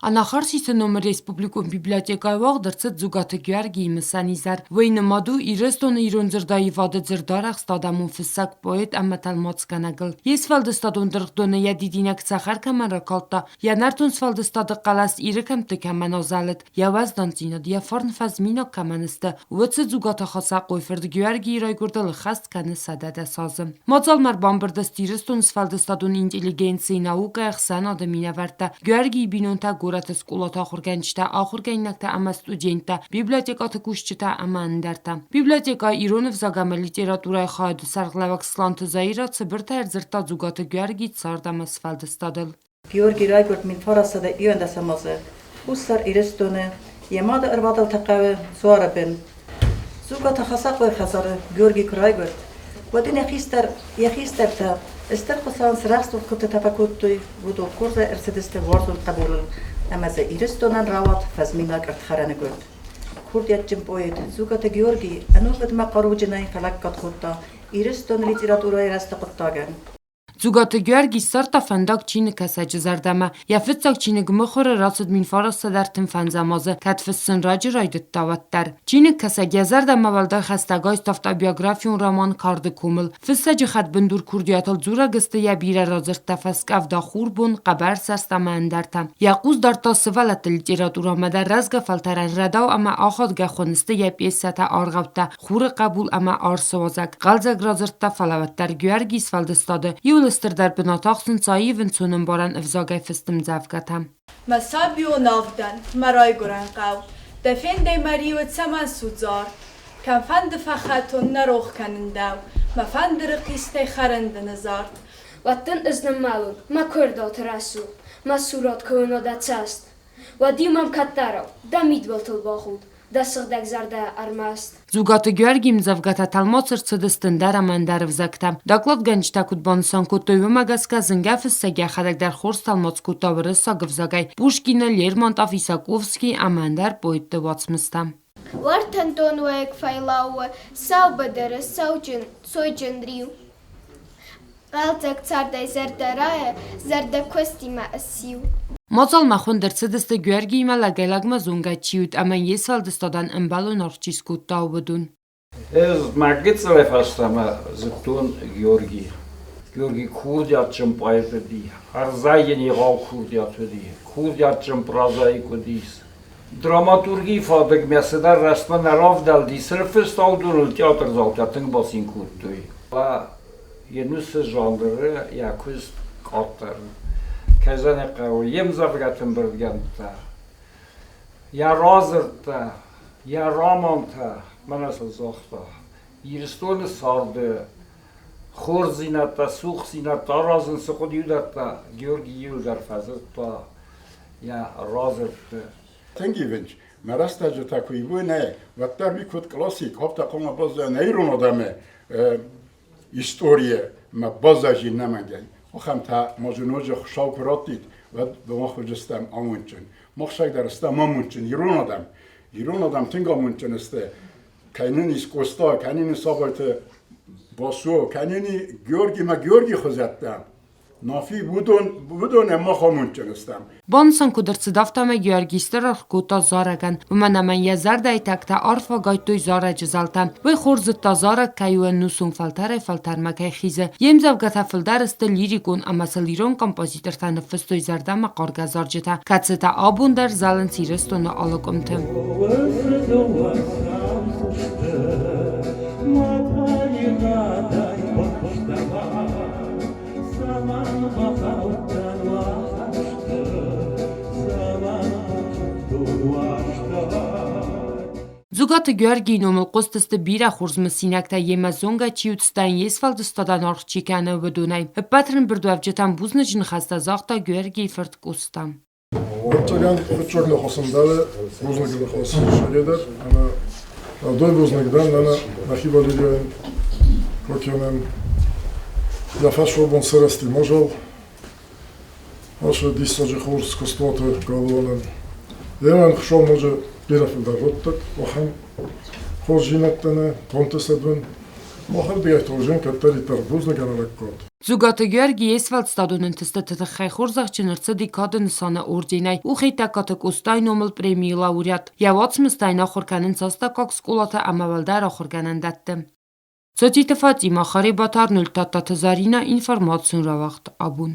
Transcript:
Анахарсисы номы республикон библиотекӕйы уагъд ӕрцыд Дзугаты Георгийы мысӕн изӕр. Уый нымад у Ирыстоны ирон дзырдаивады дзырдарӕхст адӕмон фыссӕг, поэт ӕмӕ тӕлмацгӕнӕгыл. Йе сфӕлдыстадон дыргъдоны йӕ дидинӕг цӕхӕр кӕмӕн ракалдта, йӕ нӕртон сфӕлдыстады хъӕлӕс Иры кӕмтты кӕмӕн азӕлыд, йӕ уӕздандзинад, йӕ фарн фӕзминаг кӕмӕн сты, уыцы Дзугаты Хасӕхъойы фырт Георгийы райгуырдыл ӕххӕст кӕны 110 азы. Мадзалмӕ ӕрбамбырд сты Ирыстоны сфӕлдыстадон интеллигенцийы, наукӕйы, ӕхсӕнады минӕвӕрттӕ, Георгийы бинонтӕ, горӕты скъолаты ахуыргӕнджытӕ, ахуыргӕнинӕгтӕ ӕмӕ студенттӕ, библиотекӕты кусджытӕ ӕмӕ ӕндӕртӕ. Библиотекӕйы ирон ӕвзаг ӕмӕ литературӕйы хайады сӕргълӕууӕг Сланты Заирӕ цыбыртӕй ӕрдзырдта Дзугаты Георгийы цард ӕмӕ сфӕлдыстадыл. Георгий райгуырд 1911 азы Хуссар Ирыстоны, йӕ мады ӕрвадӕлты хъӕуы Дзуары бын. Дзугаты Хасӕхъойы хӕдзары Георгий куы райгуырд, уӕд ын йӕ хистӕртӕ Стыр Хуыцауӕн цы рӕсугъд куывдтытӕ фӕкодтой, уыдон хорзӕй ӕрцыдысты уарзон хъӕбулыл ӕмӕ дзы Ирыстонӕн рауад фӕзминаг ӕрдхӕрӕны гуырд. Курдиатджын поэт Дзугаты Георгий ӕнувыд ӕмӕ хъаруджынӕй фӕлӕггад кодта Ирыстоны литературӕйы рӕзты хъуыддагӕн. Дзугаты Георги ссардта фӕндаг чиныгкӕсӕджы зӕрдӕмӕ. Йӕ фыццаг чиныг мыхуыры рацыд 1935 азы, кӕд фыссын раджы райдыдта, уӕддӕр. Чиныгкӕсӕг йӕ зӕрдӕмӕ уӕлдай хӕстӕг айста биографион роман Карды комыл. Фыссӕджы хӕдбындур курдиатыл дзурӕг сты йӕ бирӕ радзырдтӕ Фӕскъӕвда, Хурбон, Хъӕбӕрсӕст ӕмӕ ӕндӕртӕ. Йӕ хъус дардта сывӕллӕтты литературӕмӕ дӕр рӕзгӕ фӕлтӕрӕн рӕдау ӕмӕ ахадгӕ хуынысты йӕ пьесӕтӕ, аргъӕуттӕ, Хуры хъӕбул ӕмӕ арсы уазӕг хъӕлдзӕг радзырдта, фӕлӕ уӕддӕр Георгийы сфӕлдыстады иуыл стырдӕр бынат ахсынц аив ӕнцонӕмбарӕн ӕвзагӕй фыст ӕмдзӕвгӕтӕ. Мӕ сабион авдӕн, мӕ райгуырӕн хъӕу, Дӕ фендӕй мӕ риуы цӕмӕн судзы арт? Кӕмфӕнды фӕхӕтон, нӕ рох кӕнын дӕу, Мӕ фӕндыры хъистӕй хӕрын дын ызард. Уӕд дын ӕз ныммӕлон, мӕ куырдалты рӕсугъд, Мӕ сурӕт куы уына дӕ цӕст. Уӕд-иу мӕм кӕддӕрау дӕ мидбылтыл бахуд, дӕ сыгъдӕг зӕрдӕ ӕрмӕст. Дзугаты Георгийы ӕмдзӕвгӕтӕ тӕлмац ӕрцыдысты ӕндӕр ӕмӕ ӕндӕр ӕвзӕгтӕм. Докладгӕнджытӕ куыд банысан кодтой, уымӕ гӕсгӕ зынгӕ фыссӕг йӕхӕдӕг дӕр хорз тӕлмац кодта уырыссаг ӕвзагӕй Пушкины, Лермонтов, Исаковский ӕмӕ ӕндӕр поэтты уацмыстӕ. Уартӕндон уӕйыг фӕйлауы, сау быдыры сауджын, сойджын риу. Хъӕлдзӕг цардӕй зӕрдӕ райы, зӕрдӕ куыстимӕ ссиу. Мадзалмӕ хуынд ӕрцыдысты Георгиимӕ лӕгӕй-лӕгмӕ зонгӕ чи уыд ӕмӕ йе сфӕлдыстадӕн ӕмбӕлон аргъ чи скодта, уыдон. Ӕз мӕ гыццылӕй фӕстӕмӕ зыдтон Георгий. Георгий курдиатджын поэт уыди, ӕрдзӕй йын егъау курдиат уыди, курдиатджын прозаик уыдис. Драматургийы фадыгмӕ цыдӕр рӕстмӕ нӕ равдӕлди, сырхфыст аудоныл театрдзаутӕ тынг бацин кодтой. Йе нусы жанры йӕ куыст къаддӕр у. Кӕй зӕгъын хъӕуы, йе мдзӕвгӕты ӕмбырдгӕндтӕ, йӕ радзырдтӕ, йӕ романтӕ, мӕнӕ сын загъта, Ирыстоны царды хорздзинӕдтӕ, цухдзинӕдтӕ аразын цы хъуыди, уыдӕттӕ Георгий иуылдӕр фӕдзырдта йӕ радзырдты. Тынг ивынц. Мӕ рӕстӕджы та куы ивой, нӕ, уӕддӕр уый куыд классик, афтӕ хъуамӕ баззайа нӕ ирон адӕмы историйӕ мӕ баззайи нӕмӕнгӕй. Ахӕмтӕ ма дзы ноджы Хуыцау куы раттид, уӕд мах уыдзыстӕм амондджын. Мах сӕгдӕр стӕм амондджын ирон адӕм. Ирон адӕм тынг амондджын сты. Кӕй нын ис Къоста, кӕй нын ис Абайты Васо, кӕй нын и Георги мӕ Георги хуызӕттӕ. Нафи уыдон, уыдонӕн мах амондджын стӕм. Банысан куыд ӕрцыд, афтӕмӕй Георги стыр аргъ кодта зарӕгӕн, уымӕн ӕмӕ йӕ зӕрдӕйы тӕгтӕ арф агайдтой зарӕджы зӕлтӕ. Уый хорз зыдта, зарӕг кӕй у ӕнусон фӕлтӕрӕй-фӕлтӕрмӕ кӕй хизы. Йе мдзӕвгӕтӕ фылдӕр сты лирикон ӕмӕ сыл ирон композитортӕ ныффыстой зӕрдӕмӕхъаргӕ зарджытӕ, кӕцытӕ абон дӕр зӕлынц Ирыстоны алы къуымты. Дзугаты Георгийы номыл хъуыстысты бирӕ хорз мысинӕгтӕ йемӕ зонгӕ чи уыд, стӕй йе сфӕлдыстадӕн аргъ чи кӕны, уыдонӕй. Ӕппӕт ӕрӕмбырдуӕвджытӕн бузныджы ныхӕстӕ загъта Георгийы фырт Къоста. Ӕвӕццӕгӕн, фыццаг ныхасӕмбалы бузныджы ныхас сӕйрагдӕр ӕмӕ дой бузныг дӕн мӕнӕ нӕхи Валерийӕн, Кокионӕн. Йӕ фӕсвӕдон сырӕзти мазал, ацы диссаджы хорз куыстуаты галуанӕн. Йемӕ Хуыцау ноджы бирӕ фылдӕр раттӕд ахӕм хорздзинӕдтӕ нӕ контесӕдвын. Махӕрдыгӕй Торзен кӕддӕриддӕр бузныг ӕмӕ лӕггад. Дзугаты Георги йе сфӕлдыстадон ӕнтыстыты тыххӕй хорзӕхджын ӕрцыди Кады нысаны орденӕй, у Хетӕгкаты Къостайы номыл премийы лауреат. Йӕ уацмыстӕ йын ахуыр кӕнынц астӕуккаг скъолаты ӕмӕ уӕлдӕр ахуыргӕнӕндӕтты. Цоциты Фатимӕ, Харебаты Арнольд, Тадтаты Заринӕ, информацион рауагъд Абон.